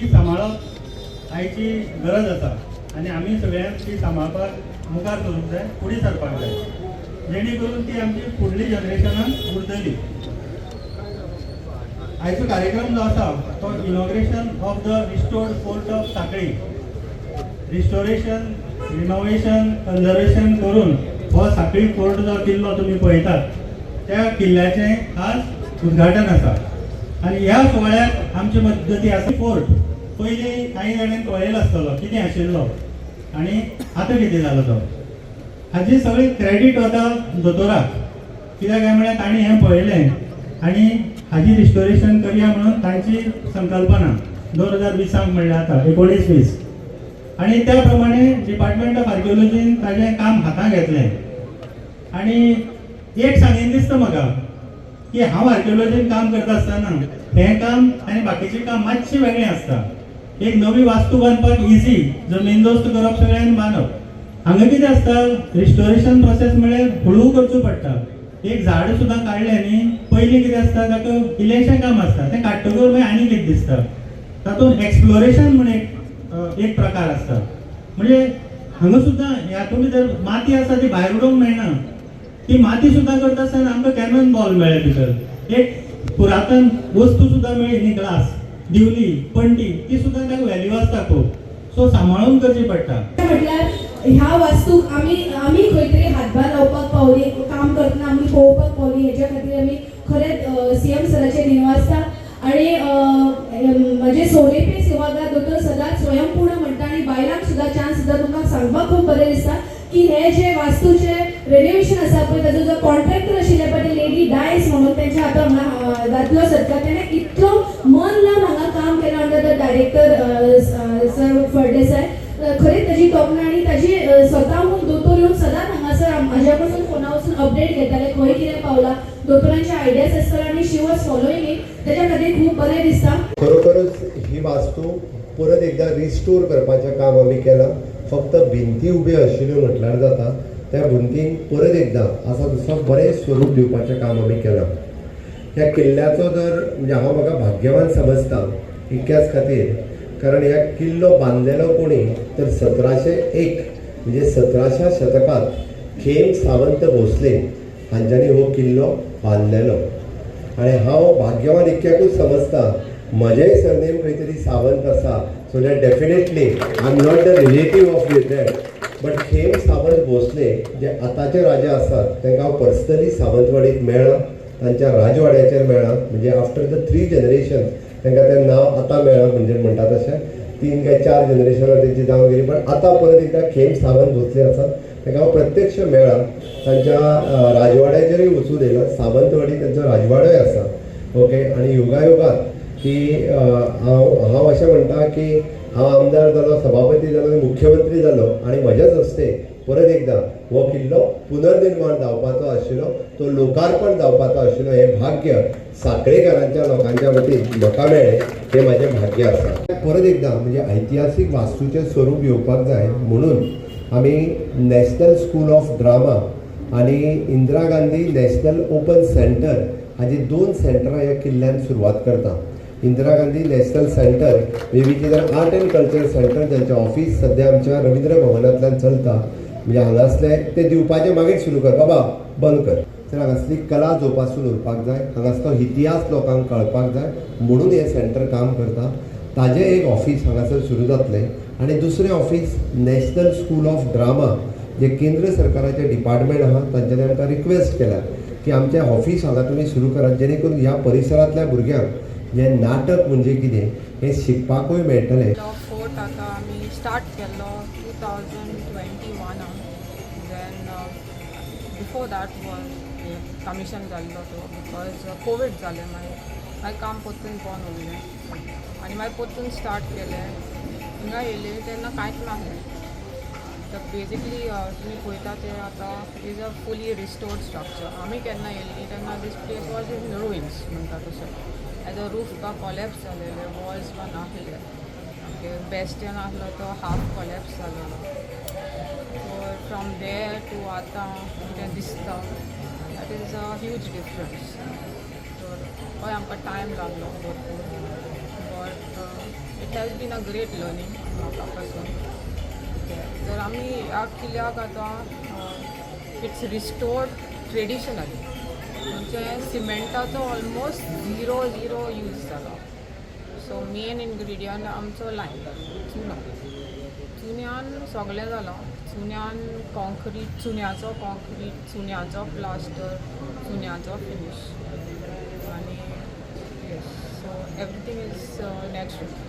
ती सांबाळप आयची गरज आसा आनी आमी सगळ्यांक ती सांबाळपाक मुखार सरूंक जाय, फुडें सरपाक जाय, जेणे करून ती आमची फुडली जनरेशनाक उरतली. आयचो कार्यक्रम जो आसा तो inauguration of the restored fort of Sanquelim. Restoration, renovation, conservation करून हो सांखळी फोर्ट जो किल्लो तुमी पळयतात, त्या किल्ल्याचें खास उद्घाटन आसा आनी ह्या सुवाळ्याक आमचे मजगती आसा. फोर्ट पयलीं कांय जाणांनी पळयलो आसतलो कितें आशिल्लो आनी आतां कितें जालो तो. हाजी सगळी क्रेडीट वता दोतोराक, कित्याक काय म्हळ्यार तांणी हें पळयलें आनी हाजी रिस्टोरेशन करया म्हणून तांची संकल्पना 2020आंक, म्हणल्यार आतां 19-20, आनी त्या प्रमाणे डिपार्टमेंट ऑफ आर्किओलॉजीन ताजें काम हातांत घेतलें. आनी एक सांगीन दिसता म्हाका की हांव आर्किओलॉजीन काम करता आसतना हें काम आनी बाकीचें काम मातशें वेगळें आसता. एक नवी वास्तू बांदपाक इजी, जमीन दोस्त करप सगळें आनी बांदप. हांगा कितें आसता, रिस्टोरेशन प्रोसेस म्हळ्यार हळू करचो पडटा. एक झाड सुद्दां काडलें न्ही, पयलीं कितें आसता, ताका इल्लेंशें काम आसता, तें काडटकर मागीर आनी कितें दिसता. तातूंत एक्सप्लोरेशन म्हूण एक प्रकार आसता. म्हणजे हांगा सुद्दां हातूंत भितर माती आसा, ती भायर उडोवंक मेळना. ती माती सुद्दां करता आसतना आमकां कॅनन बॉल मेळ्ळे, भितर एक पुरातन वस्तू सुद्दां मेळ्ळी न्ही, ग्लास, दिवली, पणटी, ती सुद्दां ताका व्हॅल्यू आसता खूब. सो सांबाळून करची पडटा. म्हटल्यार ह्या वास्तूक आमी आमी खंय तरी हातभार लावपाक पावली, काम करतना आमी पळोवपाक पावली, हेच्या खातीर आमी खरेंच सीएम सराचे दिनवासता. आणि म्हणजे सोनेपे सेवागार दोतोर सदांच स्वयंपूर्ण म्हणटा आनी बायलांक सुद्दां चान्स दिता. तुमकां सांगपाक खूब बरें दिसता की हे जे वास्तूचे रेनोवेशन आसा पळय, ताजो जो कॉन्ट्रॅक्टर आशिल्ले पळय, ते लेडी डायस म्हणून, तेंच्या आतां हांगा दादलो सरकार, तेणें इतलो मन लावन हांगा काम केलां under the director sir Phaldesai. खरेंच ताजी तोखणाय आनी ताजी स्वताहून दोतोर येवन सदांच हांगासर म्हाज्या कडसून फोना वचून अपडेट घेताले, खंय कितें पावला, दोतोरांचे आयडियाज आसताले आनी she was following it. तेच्या खातीर खूब बरें दिसता. खरोखरच ही वास्तू परत एकदा रिस्टोर करपाचें काम आमी केलां. फक्त भिंती उब्यो आशिल्ल्यो म्हटल्यार जाता, त्या भिंतींक परत एकदां आसा तसो बरें स्वरूप दिवपाचें काम आमी केलां. ह्या किल्ल्याचो जर म्हणजे हांव म्हाका भाग्यवान समजता इतक्याच खातीर, कारण ह्या किल्लो बांदलेलो कोणी तर 1701, म्हणजे 17श्या शतकांत खेम सावंत भोसले हांच्यांनी हो किल्लो बांदलेलो. आनी हांव भाग्यवान इतक्याकूच समजता, म्हजेंय सरनेम खंय तरी सावंत आसा. So that definitely I am not the relative of with that, but Khem Sawant Bhosle जे आतांचे राजा आसात, तांकां हांव पर्सनली सावंतवाडीत मेळ्ळां, तांच्या राजवाड्याचेर मेळ्ळां. म्हणजे आफ्टर the three generation तांकां तें नांव आतां मेळ्ळां. म्हणजे म्हणटा तशें तीन काय चार जनरेशनां तेंची जावन गेली, पण आतां परत एकदां खेम सावंत भोसले आसात, तांकां हांव प्रत्यक्ष मेळ्ळां, तांच्या राजवाड्याचेरूय वचून येयला. सावंतवाडी तांचो राजवाडोय आसा. ओके, आनी योगायोगात की हांव अशें म्हणटा की हांव आमदार जालो, सभापती जालो आनी मुख्यमंत्री जालो आनी म्हज्याच हस्ते परत एकदां हो किल्लो पुनर्निर्माण जावपाचो आशिल्लो, तो लोकार्पण जावपाचो आशिल्लो, हें भाग्य सांखळेकारांच्या लोकांच्या वतीन म्हाका मेळ्ळें, हें म्हाजें भाग्य आसा. परत एकदां म्हणजे ऐतिहासीक वास्तूचें स्वरूप येवपाक जाय म्हणून आमी नॅशनल स्कूल ऑफ ड्रामा आनी Indira Gandhi national open centre हाजी दोन सेंटरां ह्या किल्ल्यान सुरवात करता. Indira Gandhi national centre which is art and culture centre, ज्यांचें ऑफीस सद्या आमच्या रवींद्र भवनांतल्यान चलता. म्हणजे हांगासले ते दिवपाचें मागीर सुरू कर बाबा, बंद कर. तर हांगासली कला जोपासून उरपाक जाय, हांगासलो इतिहास लोकांक कळपाक जाय म्हणून हें सेंटर काम करता. ताजें एक ऑफीस हांगासर सुरू जातलें आनी दुसरें office national school of drama, जे केंद्र सरकाराचें डिपार्टमेंट आहा, तांच्यांनी आमकां रिक्वेस्ट केल्या की आमचें ऑफीस हांगा तुमी सुरू करात, जेणे करून ह्या परिसरांतल्या भुरग्यांक जें नाटक म्हणजे कितें हें शिकपाकूय मेळटलें. फोर्ट आतां आमी स्टार्ट केल्लो 2021आन. Then before that was commission जाल्लो तो because Covid जालें, मागीर मागीर काम परतून बंद उरलें आनी मागीर परतून स्टार्ट केलें. हिंगा येयले तेन्ना कांयच नासलें. तर बेजिकली तुमी पळयता ते आतां is a fully restored structure. आमी केन्ना येयल्ली तेन्ना this place was in ruins म्हणटा तशें, एज अ रूफ का कॉलेप्स जालेले, वॉल्स बा नासले, ओके, बेस्टियन आसलो तो हाफ कॉलेप्स जालेलो. सो फ्रॉम there to आतां कितें दिसता, that is a huge difference. तर हय, आमकां टायम लागलो भरपूर, but It has been a great learning म्हाका पासून. जर आमी ह्या किल्ल्याक आतां it's restored traditionally, म्हणजे सिमेंटाचो ऑलमोस्ट झिरो झिरो यूज जाला. सो मेन इन्ग्रिडियंट आमचो लायम, चुनो. चुन्यान सगळें जालां. चुन्यान कॉन्क्रीट, चुन्याचो कॉन्क्रीट, चुन्याचो प्लास्टर, चुन्याचो फिनीश आनी yes, so everything is natural.